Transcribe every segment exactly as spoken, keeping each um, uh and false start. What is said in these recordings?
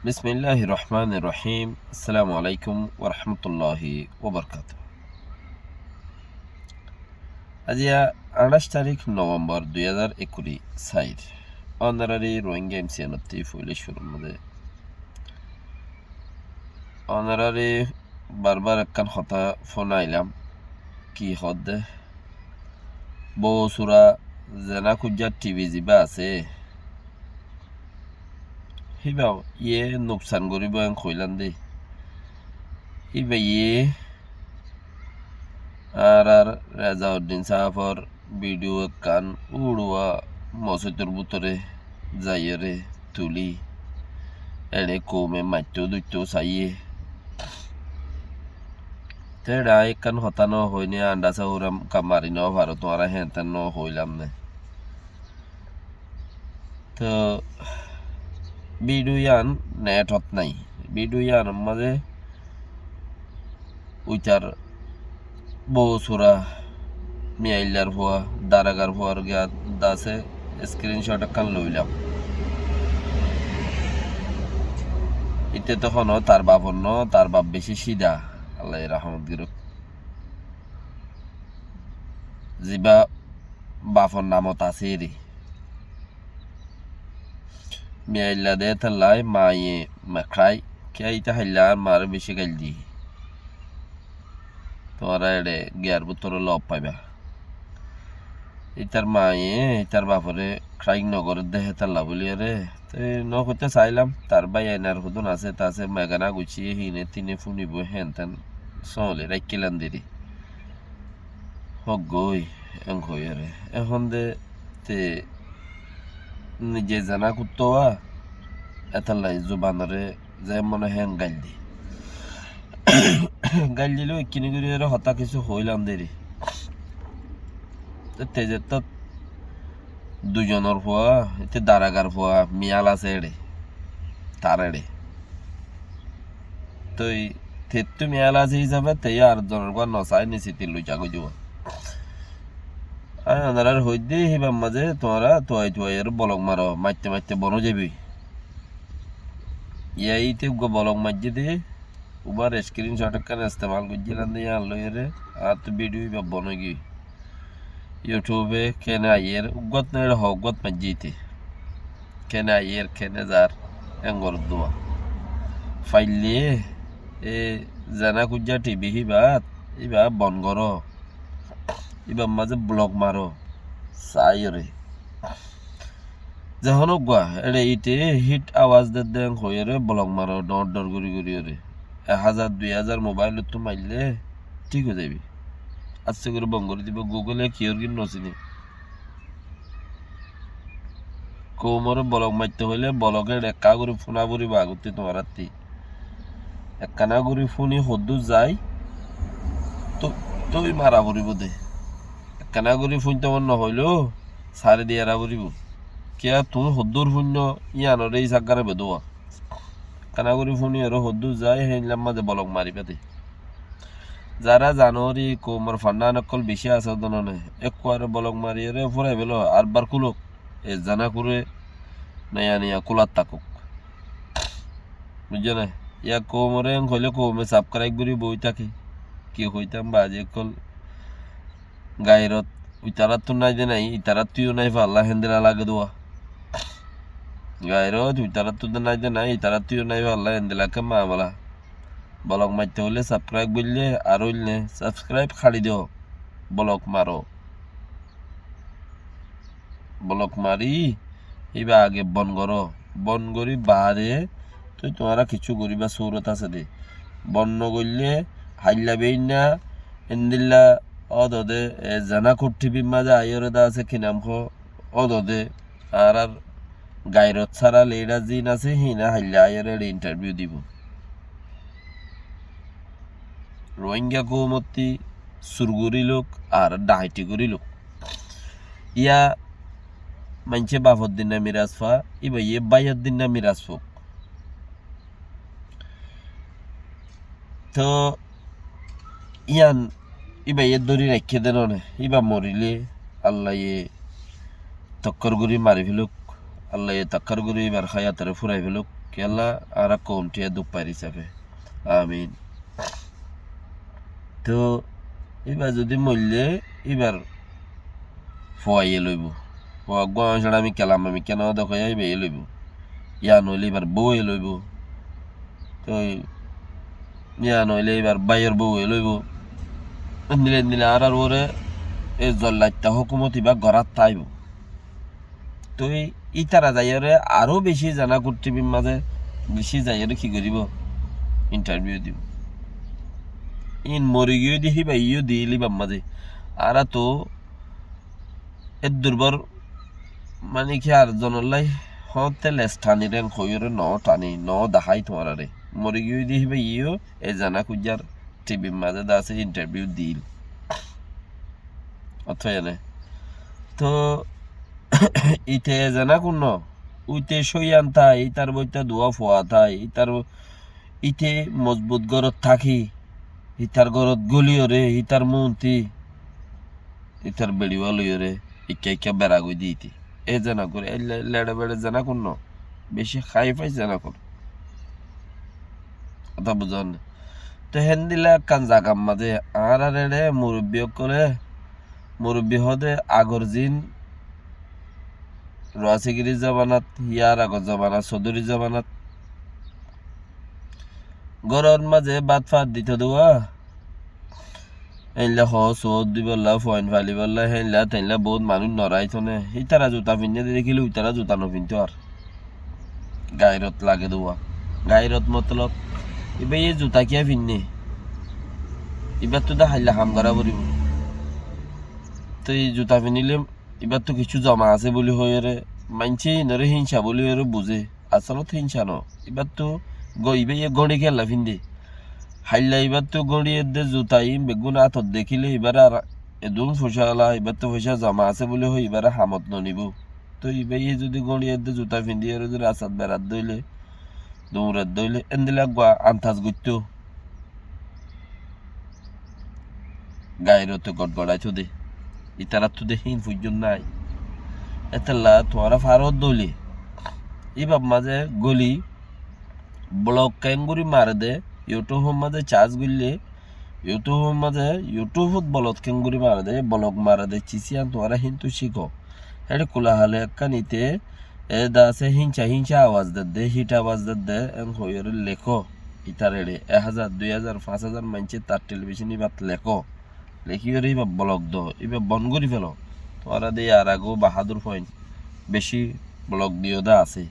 Bismilláhir rohmánir rohím. Assalamu aláikum warahmatulláhi wabarakátuhu. Aijja añçáic tarík novembor dui házar ekkuri sair. Ónorari Rohingya M C N ottí foila cúrur mazé ónorari barbar ekkán hotá fúnailám, ki hoódde, bou sura zena kuijja T V zibá asé, híba ye nuksan goríbo en hoilám dé. Híba ye añárar Rezauddin sáfor video ekkán uçuwa mosóitor bútore zaiyóre tulí, eçé koume maittóu duittóu saiyé. Te eçé aññí ekkán hotá no hoóine, andhá sáuram ka mari no faró, tuáñra héen teén no hoilám né. Toh video yían net ot nái. Video yíanor mazé uitar bou sura, miyaillar fua, daragar fuar giya dase screenshot ekkán loilám. Íte toh honó tar bafor no, tar baf beci cida, Allaye rahmot gorók. Zibá bafor namot asé ere. Miyailla de étalla maye mekrai, kiyá íte hailla añár maáre beci gail di. Tuáñra eçé giyar bútore lof faiba. Ítar maye ítar bafore krai nogoré de hétalla bóli ere. Te no hoité sailám, tar bái ainar hodún asé, ta asé, megana guccí, hine tine fúnibo, héen teén sóoli raikkilam deri. Hóggoi, en hoiyóre. Ehón de te nije zena kuttó wa, étalla zubanoré ze mone héen gail di. Gail dilé ekkini gorí ere hotá kessú hoilam deri. Te tezettót duizonor fua, íte daragar fua, miyal asé eçé, tar eçé. Toi tettú miyal asé hísafe te yó ar zonor gua no sai ni siti luja goi dibo. Añí onoráre hoidde híbar mazé tuáñra tuai tuai ere bolok maro, maitte maitte bon ói zaibi. Yá íte uggúa bolok maijjé de, ubar screenshot ekkán estemal goijjílam de yían loi ere, añáttu video íba bon óigiyoi. YouTube e kene aiyér, uggúat no eçé hoó uggúat maijjé íte. Kene aiyér, kene zar, engor dua. Faille, e zena kuijja T V híbat, íba bon goró. Íbar mazé blok maro, saiyóre. Zehón uggúa, eçé íte hit awaz dedde en hoiyóre blok maro, dhoóñr dhoóñr gorí goríyóre. Ek házar, dui házar mobailottú maille thík ói zaibi. Asté gorí bon gorí dibo, Google e kiyór gín no siné. Koumoré bolok maitto hoilé bolok eçé ekká gorí fúna foribó agottí tuáñrátti. Ekkána gorí fúni hoddúr zai, tó-, tói mara foribó de. Ekkána gorí fúinto mon no hoiló, sári diyará foribó. Kiyá tuñí hoddúr fúinno yíanoré ísaggare bedúwa. Ekkána gorí fúniyóre hoddúr zai, héinlár mazé bolok maribá de. Zará zanóri koumor fannán ókkol bicí asé dónone, ekkuare bolok mariyóre fúrai félo, ar bar kúlok, e zanakuré noya noya kúlat tákok. Buijjó né? Yá koumoré en hoilé koume sabkráib gorí boói táke. Ki hoitám bazi ókkol. Gairot uitaráttu nái de nái, itaráttu yó nái falla héndilla lage dua. Gairot uitaráttu de nái de nái, itaráttu yó nái falla héndilla ekká mamela. Bolok maitto hoilé sabkráib goillé, ar óilné sabkráib haçi do. Bolok maro. Bolok mari, íba age bon goró. Bon gorí baade, toi tuáñra kiccú goríba surot asé de. Bon no goillé, hailla beínna, endilla ódode, e, zanakur T V r mazé aiyóre de asé ki nam hoó, ódode, añárar gairot sára leader ziín asé, híine hailla aiyóre eçé interview dibo. Rohingya koumottí sur gorí lok ar dhahaiti gorí lok. Yá maincé bafor dinna miras fa, íba ye báiyor dinna miras fok. Toh yían íba ye dóri raikké de none, íba morilé Allaye tokkár gorí mari félok, Allaye tokkár gorí íbar háyatoré fúrai félok, Kiyólla añára koum thiya duk fair hísafe. Amin. Toh íba zodi moille íbar fuaye loibo. Fua gua añcára ami kelam ami keno de hoiya íbaye loibo. Yían óile íbar bouye loibo. Toi yían óile íbar báiyor bouye loibo. Endilla endilla añárar uore e zollatta hókumot íba gorát táibo. Toi ítara zaiyóre aró beci zenakur thibir mazé beci zaiyóre ki goríbo? Intarviu dibo. Ín mori giyói de híbayó diíl íbar mazé. Añára toh eddur bor mani ki ar zonollá hoóñtte les thani reng hoiyóre noó thani, noó dahái tuáñrare. Mori giyói de híbayó e zenakur zar thibir mazé de asé intarviu diíl. Ottóyane. Toh íte e zenakur no, íte cóiyan tái, ítar boitta duwa fua tái, ítar íte mozbut górot táki, ítar górot góliyóre, ítar muúnti, ítar beçiwa loiyóre, ikká ikká bera goi diti. E zenakur, e le-, leçe beçe zenakur no, beci hái fai zenakur. Hotá buzón né? Te héndilla ekkán zagar mazé añárar eçe murubbi ókkole, murubbi hoóde agor zin Ruasigiri zobanat, yar agor zobanat, Soduri zobanat, góror mazé bát fat dito duwa. Héinla hoó suwót dibolla, fuain falibolla, héinla téinla bout manúic noraito né. Ítara zuta finné de dekíle uitara zuta nofintó ar. Gairot lage duwa. Gairot motolob, íbaye zuta kiyá finné? Íbattu de háilla ham gorá foribó. Toi zuta finilé íbattu kissú zoma asé buli hoiyóre, maincé ínoré hínca buli hoiyóre buzé. Asolot hínca no. Íbattu go-, íbaye góñçi kiyólla findé? Háilla íbattu góñçi edde zuta ín beggún átot dekíle íbaré ar edún foicá ala, íbattu foicá zoma asé buli hoi íbaré hamot nonibó. Toi íbaye zodi góñçi edde zuta findíyore zodi rastat berat dóile, duñrat dóile, endilla eggúa antas goittó. Gairote gotgoraito de. Ítarattú de hín foijjón nái. Étella tuáñra farot dóile, íbar mazé góli blok keéngorí mare de, YouTube or mazé cas goillé, YouTube or mazé, YouTube ot blok keéngorí mare de, blok mare de, cis yían tuáñra híntu cíko. Héçe kula hale ekkán íte, e de asé hínca hínca awaz dedde, hít awaz dedde, en hoiyóre lekó. Ítar eçe ek házar, dui házar, fañs házar maincé tar telibicon íbat lekó. Lekíyore íba blok do, íba bon gorí felo. Tuáñra de yar agó bahádur foin beci blok diyó de asé.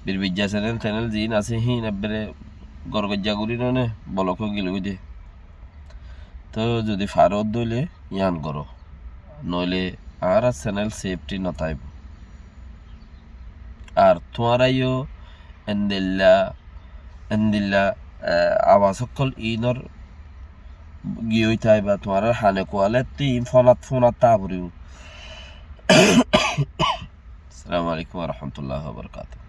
Birbijja senel tenel ziín asé híin ebbere gorgojja gorí none blok ói gilgói de. Tói zodi farot dóile yían goró, noóile añárar senel sefti notáibo. Ar tuáñra yó endilla, endilla, e, abas ókkol iínor giyói táiba, tuáñrar hane kuwalettí iín fúnat fúnat táa foribó. Assalamu alaikum wa rahmatullahi wa barakatuhu.